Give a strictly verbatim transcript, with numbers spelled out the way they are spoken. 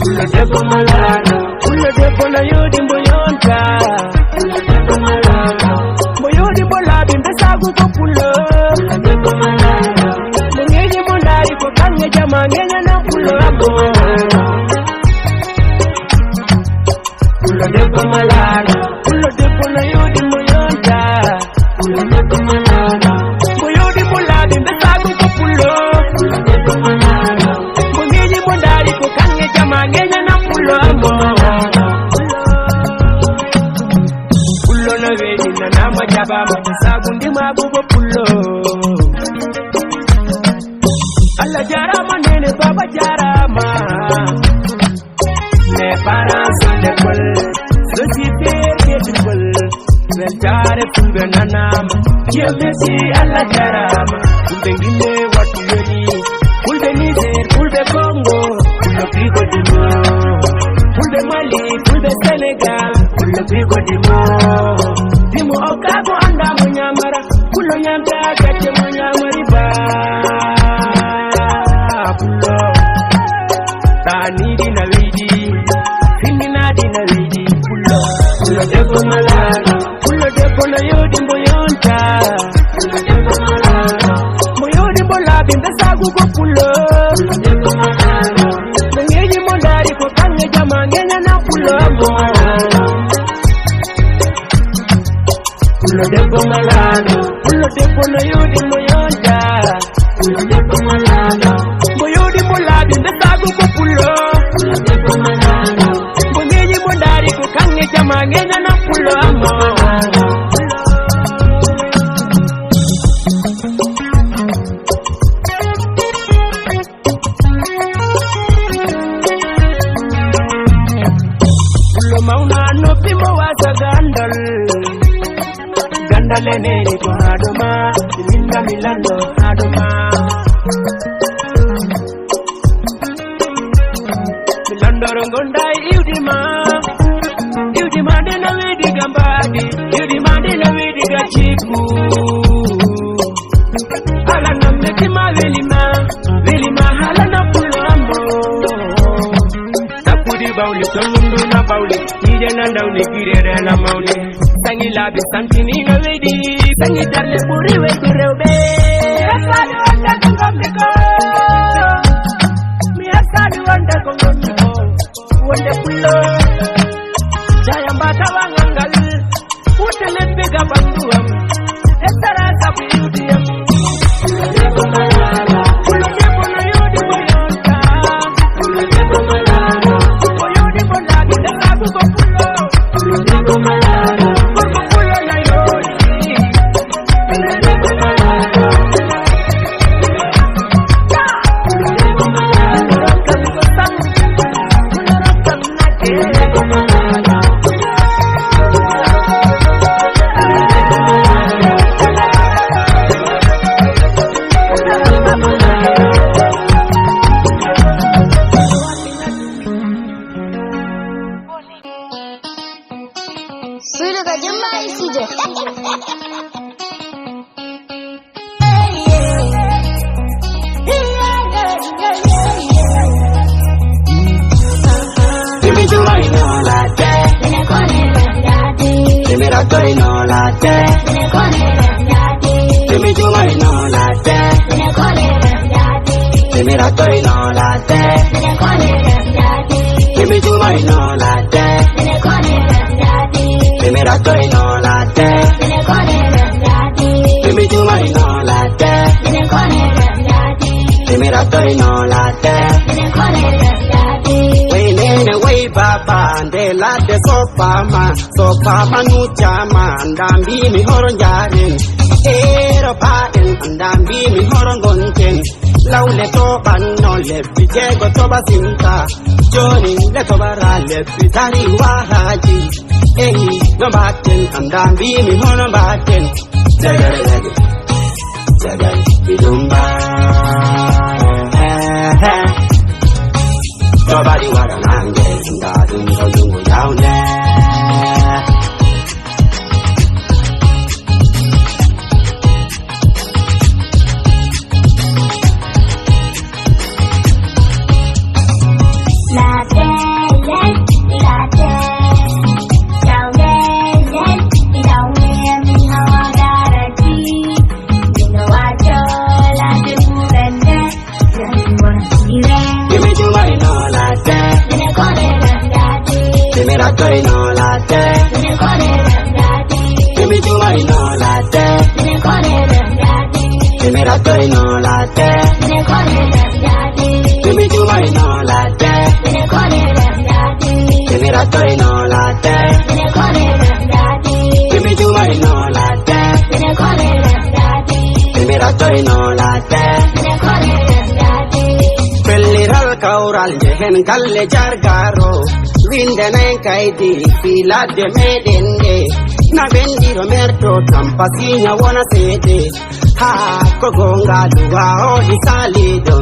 Pullo debbo malaaɗo, pullo debbo no yooɗi mbo yonta. Pullo debbo malaaɗo, mbo yooɗi mbo laaɓi mbe sagu ko pullo. Pullo debbo malaaɗo, mbo ŋeeñi mbo ndaari ko kaŋŋe jama ŋeeñana pullo ambo. Pullo debbo malaaɗo, pullo debbo no yooɗi mbo yonta. Pullo debbo malaaɗo, mbo yooɗi mbo laaɓi mbe sagu ko pullo. Pullo debbo malaaɗo, mbo ŋeeñi mbo ndaari ko kaŋŋe jama ŋeeñana pullo ambo. Pullo no weeɗi nanaama jaɓaama sagu ndimaagu ko pullo. Allah jaaraama neene baaba jaaraama. Mes parents sont l'école, je suis fier d'être Pël. Weltaare Fulɓe nanaama, Dieu merci, Allah jaaraama. Fulɓe Gine, Wattu Yoni, Fulɓe Niger, Fulɓe Congo, Pullo Frigo du monde. Fulɓe Mali, Fulɓe Sénégal, Pullo Frigo du monde. Dimo okka ko annda mo ñamara, Pullo ñamta gacce mo ñamari ba. Pullo. Taaniiɗi na weydi, finndinaaɗi na weydi. Pullo, pullo debbo malaaɗo, pullo debbo no yooɗi mbo yonta. Pullo debbo malaaɗo, mbo yooɗi mbo laaɓi mbe sagu ko pullo. Pullo debbo malaaɗo, mbo ŋeeñi mbo ndaari ko kaŋŋe jama ŋeeñana pullo ambo. Pullo debbo malaaɗo, pullo debbo no yooɗi mbo yonta. Pullo debbo malaaɗo, mbo yooɗi mbo laaɓi nde sago ko pullo. Pullo debbo malaaɗo, mbo ŋeeñi mbo ndaari ko kaŋŋe jama ŋeeñana pullo ambo. Pullo mawna noppi mo wasa gandal. Gandal e neni ko haɗo ma. Minna mi lando haɗo ma. Mi landoro gonda e iwdi ma. Iwdi ma nde na widi ga mbaadi. Iwdi ma nde na widi ga jibu. Hala na meti ma weli ma. Weli ma hala na pullo ambo. Tappudi bawli, tolndu na bawli, yide na ndawli, girere na mawli. Sangi labi santini na wedi, sangi tarle buri wedi rewbe. Asadu wanda ko ngombe ko. Mi asadu wanda ko ngombe ko. Wonde pullo. Jaya mbata wangangal. Wonde lebbe ga bandu am. Esara sabu yudi am. Sulu ka jumma isije. Give me joy, no latte. Give me that joy, no latte. Give me joy, no latte. Give me that joy, no latte. Give me joy, no latte. Give me that joy, no latte. Give me joy, no latte. Give me that joy, no latte. Wai nene, wai baba, nde ladde sopama, sopama nucama, ndambi mi horo njaren. Ero baɗen, ndambi mi horo ngonten. Lawle to ɓanno, lebbi jeego to ɓasinta. Joni le to ɓara, lebbi dari wahaji. Eyi, no mbatten, ndambi mi hono mbatten. Jagare jage. Jagare, mi dumba. Nobody wanna nange, nda dum so dungu down there. No latte. Baby, you are no latte. Give me that toy, no latte. Baby, you are no latte. Give me that toy, no latte. Pelliral kawral je hen galle jargaro. Winde nen kaydi fi ladde meɗen nde. Na ɓendiro merto tampa sinya wona seede. Ha ko gonga duwa o di salido.